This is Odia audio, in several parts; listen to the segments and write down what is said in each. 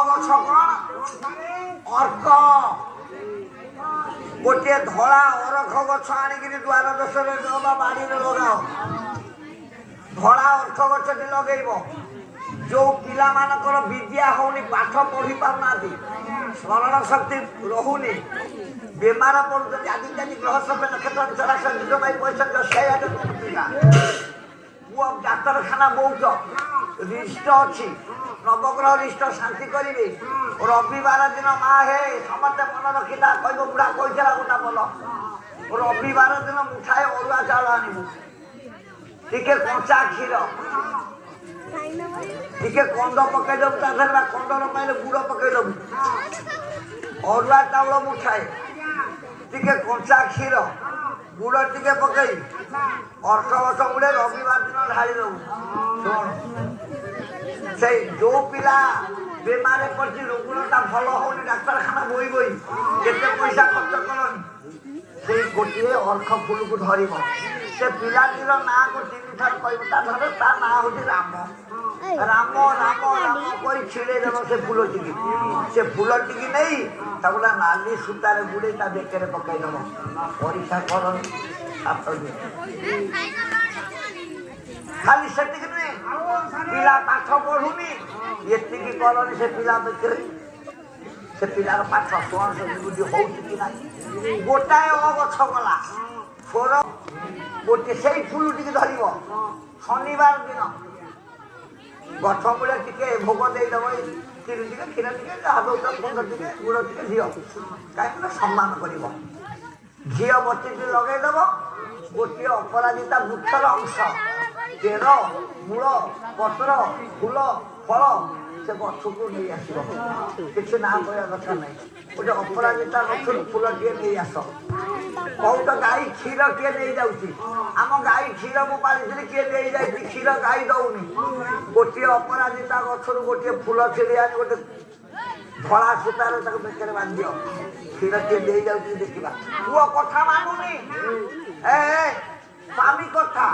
ଗଛ କଣ? ଅର୍କ। ଗୋଟିଏ ଧଳା ଅରଖ ଗଛ ଆଣିକିରି ଦ୍ୱାର ଦେଶରେ ବା ବାଡ଼ିରେ ଲଗାଅ। ଧଳା ଅର୍କ ଗଛଟି ଲଗେଇବ। ଯୋଉ ପିଲାମାନଙ୍କର ବିଦ୍ୟା ହଉନି, ପାଠ ପଢି ପାରୁନାହାନ୍ତି, ସ୍ମରଣ ଶକ୍ତି ରହୁନି, ବେମାର ପଡୁଛନ୍ତି, ଆଜିକାଲି ଗ୍ରହ ସଭ୍ୟ ନକ୍ଷତ୍ର ଚରାଚର ପାଇଁ ପଇସା ସେଇଆ ପୁଅ ଡାକ୍ତରଖାନା ବହୁତ ରିଷ୍ଟ ଅଛି, ନବଗ୍ରହ ରିଷ୍ଟ ଶାନ୍ତି କରିବେ। ରବିବାର ଦିନ ମା ହେ, ସମସ୍ତେ ମନେ ରଖିତା, କହିବ ବୁଢା କହିଥିଲା ଗୋଟା ଭଲ। ରବିବାର ଦିନ ମୁଠାଏ ଅରୁଆ ଚାଉଳ ଆଣିବୁ, ଟିକେ କଞ୍ଚା କ୍ଷୀର, ଟିକେ କନ୍ଦ ପକେଇଦବୁ ତା ଦେହରେ, ବା କନ୍ଦ ନ ପାଇଲେ ଗୁଡ଼ ପକେଇଦବୁ। ଅରୁଆ ଚାଉଳ ମୁଠାଏ, ଟିକେ କଞ୍ଚା କ୍ଷୀର, ଗୁଡ଼ ଟିକେ ପକେଇ ଅର୍କ ଗଛ ଗୁଡ଼େ ରବିବାର ଦିନ ଢାଳି ଦବୁ। ଶୁଣ, ସେଇ ଯୋଉ ପିଲା ବେମାରେ ପଡ଼ିଛି, ରୋଗଟା ଭଲ ହଉନି, ଡାକ୍ତରଖାନା ବୋଇ ବୋଇ କେତେ ପଇସା ଖର୍ଚ୍ଚ କଲଣି, ସେଇ ଗୋଟିଏ ଅର୍କ ଫୁଲକୁ ଧରିବ, ସେ ପିଲାଟିର ନାଁକୁ ତିନି ଥର କହିବ। ତା ଧର ତା ନାଁ ହଉଛି ରାମ, ରାମ ରାମ ରାମ କହି ଛିଡ଼େଇ ଦେବ ସେ ଫୁଲଟିକି। ସେ ଫୁଲଟିକି ନେଇ ତାକୁ ଗୋଟେ ନାଲି ସୂତାରେ ଗୁଡ଼େଇ ତା ବେକରେ ପକେଇଦବ। ପରୀକ୍ଷା କରନି 7 ଦିନ। ଖାଲି ସେତିକି ନୁହେଁ, ପିଲା ପାଠ ପଢୁନି, ଏତିକି କରନି, ସେ ପିଲା ବେକରେ ସେ ପିଲାର ପାଠ ସ୍ମରଣ ଶକ୍ତି ବୁଦ୍ଧି ହଉଛି କି ନାହିଁ। ଗୋଟାଏ ଅ ଗଛ ଗଲା ସ୍ୱର। ଗୋଟିଏ ସେଇ ଫୁଲଟିକି ଧରିବ, ଶନିବାର ଦିନ ଗଛ ମୂଳେ ଟିକେ ଭୋଗ ଦେଇଦବ, ଏଇ କ୍ଷୀର ଟିକେ, କ୍ଷୀର ଟିକେ, ଯାହା ଦଉଛ, ଖୁଦ ଟିକେ, ଗୁଡ଼ ଟିକେ, ଘିଅ। କାହିଁକି ନା ସମ୍ମାନ କରିବ। ଘିଅ ବତିଟି ଲଗେଇଦବ। ଗୋଟିଏ ଅପରାଜିତା ବୃକ୍ଷର ଅଂଶ, ଚେର, ମୂଳ, ପତ୍ର, ଫୁଲ, ଫଳ ସେ ଗଛକୁ ନେଇ ଆସିବ। କିଛି ନାଁ କହିବା କଥା ନାହିଁ। ଗୋଟେ ଅପରାଜିତା ଗଛରୁ ଫୁଲଟିଏ ନେଇ ଆସ। ବହୁତ ଗାଈ କ୍ଷୀର କିଏ ନେଇଯାଉଛି, ଆମ ଗାଈ କ୍ଷୀର ମୁଁ ପାଳିଥିଲି, କିଏ ନେଇଯାଇଛି କ୍ଷୀର, ଗାଈ ଦଉନି। ଗୋଟିଏ ଅପରାଜିତା ଗଛରୁ ଗୋଟିଏ ଫୁଲ ଛିଡ଼ି ଆଣି ଗୋଟେ ଧଳା ସୂତାରେ ତାକୁ ବେକରେ ବାନ୍ଧିଦିଅ। କ୍ଷୀର କିଏ ନେଇଯାଉଛି ଦେଖିବା। ପୁଅ କଥା ମାନୁନି, ଏ ସ୍ୱାମୀ କଥା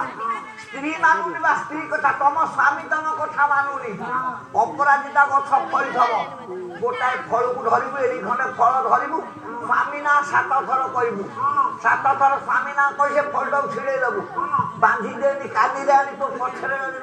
ସ୍ତ୍ରୀ ମାନୁନି ବା ସ୍ତ୍ରୀ କଥା ତମ ସ୍ୱାମୀ ତମ କଥା ମାନୁନି, ଅପରାଜିତା ଗଛ ଫଳିଥବ, ଗୋଟାଏ ଫଳକୁ ଧରିବୁ, ଏଇ ଖଣ୍ଡେ ଫଳ ଧରିବୁ, ସ୍ୱାମୀ ନାଁ ସାତ ଥର କହିବୁ। ସାତ ଥର ସ୍ୱାମୀ ନାଁ କହି ସେ ଫଳଟାକୁ ଛିଡ଼େଇ ଦେବୁ, ବାନ୍ଧି ଦେନି କାନିରେ ଆଣି ତୋ ପଛରେ ଯଦି